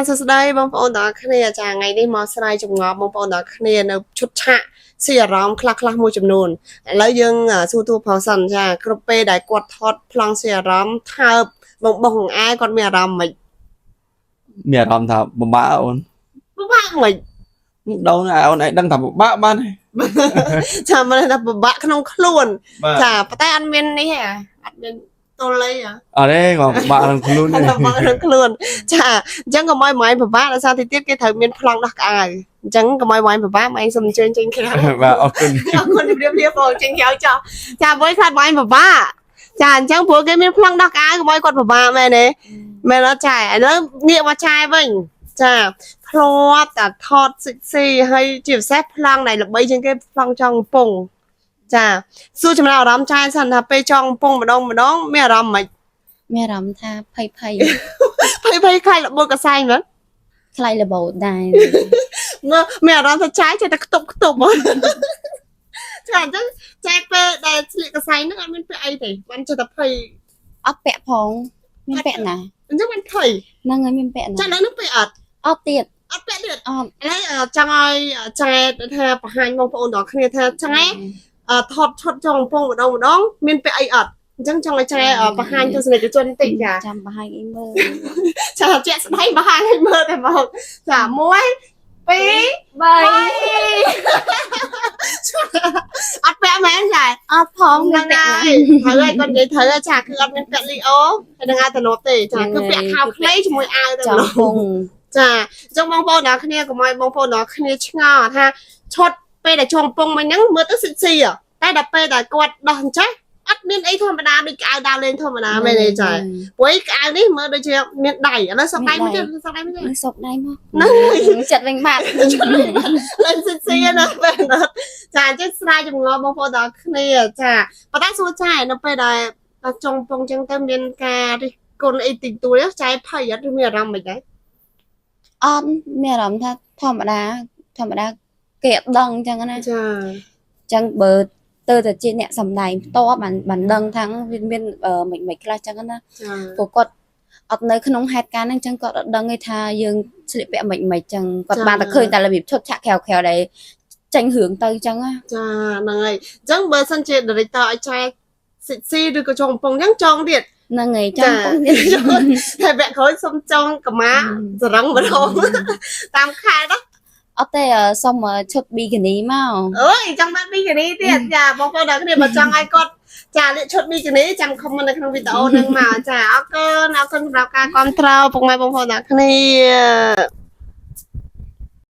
សួស្តីបងប្អូនទាំងអស់គ្នាចាថ្ងៃនេះមកស្រាយចម្ងល់បងប្អូនទាំងអស់គ្នានៅឈុតឆាកស៊ីអារម្មណ៍ខ្លះខ្លះមួយចំនួនឥឡូវយើងសួរតួផងសិនចាគ្រប់ពេលដែលគាត់ថតប្លង់ស៊ីអារម្មណ៍ថើបបងបោះអង្អែគាត់មានអារម្មណ៍មិន មានអារម្មណ៍ថាពិបាកអូន ពិបាកមិន ដូនអូនឯងដឹងថាពិបាកបានទេ ចាមិនថាពិបាកក្នុងខ្លួន បាទ ចាប៉ុន្តែអត់មាននេះទេអត់មានទល់អីហ៎ អត់ទេក៏ពិបាកក្នុងខ្លួន អត់ពិបាកក្នុងខ្លួនចាអញ្ចឹងកុំឲ្យម៉ែពិបាកដោយសារទីទៀតគេត្រូវមានប្លង់ដោះក្អៅអញ្ចឹងកុំឲ្យម៉ែពិបាកម៉ែសូមអញ្ជើញចេញក្រៅ បាទអរគុណ អរគុណជម្រាបលាបងចេញក្រៅចោះចាមួយខ្លាចបងឯងពិបាកចាអញ្ចឹងព្រោះគេមានប្លង់ដោះក្អៅកុំឲ្យគាត់ពិបាកមែនទេមែនអត់ចាឥឡូវងាកមកចាយវិញចាធ្លាប់តែថតសិចស៊ីហើយជាពិសេសប្លង់ដែលល្បីជាងគេប្លង់ចង់កំពង់ចាសួរចំណាប់អារម្មណ៍ចាយសិនថាពេលចង់កំពង់ម្ដងម្ដងមានអារម្មណ៍មិន មានអារម្មណ៍ថាភ័យភ័យ ភ័យភ័យខ្លាចរបួសកសែងមែន ខ្លាចរបូតដែរ មើលមានអារម្មណ៍ថាចាយចេះតែខ្ទប់ខ្ទប់ហ្មងចាអញ្ចឹងចាយពេលដែលស្លៀកកសែងហ្នឹងអត់មានពាក់អីទេបានចេះតែភ័យ អត់ពាក់ផងមានពាក់ណា អញ្ចឹងមិនភ័យ ហ្នឹងហើយមានពាក់ណា ចាឥឡូវនោះពាក់អត់ អត់ទៀត អត់ពាក់ទៀត អត់ ឥឡូវចង់ឲ្យចែថាបង្ហាញបងប្អូនដល់គ្នាថាចែថតឈុតចង់កំពងម្ដងម្ដងមានពាក់អីអត់អញ្ចឹងចង់ឲ្យចែបង្ហាញទស្សនិកជនតិចចា ចាំបង្ហាញអីមើល ចាជាក់ស្ដែងបង្ហាញឲ្យមើលតែមកចា1 2 បី អត់ពាក់មែនចា អត់ផង ហ្នឹងហើយត្រូវហើយគាត់និយាយត្រូវហើយចាគឺអត់មានពាក់លីអូហើយនឹងអាវតំណប់ទេចាគឺពាក់ខោខ្លីជាមួយអាវតែ ចំ ម្ដង ពង ចាអញ្ចឹងបងប្អូនទាំងគ្នាកុំឲ្យបងប្អូនទាំងគ្នាឆ្ងល់ថាឈុតពេលដែលចងពងមិញហ្នឹងមើលទៅសិចស៊ីហ៎តែដល់ពេលដែលគាត់ដោះអញ្ចេះអត់មានអីធម្មតាដូចក្អៅដើរលេងធម្មតាមែនទេចាព្រោះឯក្អៅនេះមើលដូចជាមានដៃឥឡូវសុកដៃមួយទៀតសុកដៃមួយទៀត នេះសុកដៃមក ហ្នឹង ចិត្តវិញបាត់ លេងសិចស៊ីណាមែនអត់ចាអញ្ចឹងស្រាយចម្ងល់បងប្អូនទាំងគ្នាចាប៉ុន្តែសួរចានៅពេលដែលដល់ចងពងអញ្ចឹងទៅមានការរិះគន់អីតិចតួចចាភ័យអត់ឬមានអារម្មណ៍មិនដែរ អត់មានអារម្មណ៍ថាធម្មតាធម្មតាគេអត់ដឹងអញ្ចឹងណា ចា អញ្ចឹងបើទៅតែជាអ្នកសំដែងផ្ទាល់បានបានដឹងថាវាមានមិនមិនខ្លះអញ្ចឹងណា ចា ព្រោះគាត់អត់នៅក្នុងហេតុការណ៍ហ្នឹងអញ្ចឹងគាត់អត់ដឹងទេថាយើងស្លៀកពាក់មិនមិនអញ្ចឹងគាត់បានតែឃើញតែរបៀបឈុតឆាកក្រៅក្រៅដែលចេញរឿងទៅអញ្ចឹងណា ចាហ្នឹងហើយអញ្ចឹងបើសិនជា director ឲ្យចែកសិចស៊ីឬក៏ចងកំពង់អញ្ចឹងចងទៀត ហ្នឹងហើយចង់ពងទៀត តែវគ្គក្រោយសុំចងកម្មាសរឹងម្ដងតាមខែទៅ អត់ទេសុំឈុតប៊ីគីនីមក អើយចង់បានប៊ីគីនីទៀតចាបងប្អូនដល់គ្នាបើចង់ឲ្យគាត់ចាលាកឈុតប៊ីគីនីចាំ comment នៅក្នុងវីដេអូហ្នឹងមកចាអរគុណអរគុណសម្រាប់ការគាំទ្រពុកម៉ែបងប្អូនដល់គ្នា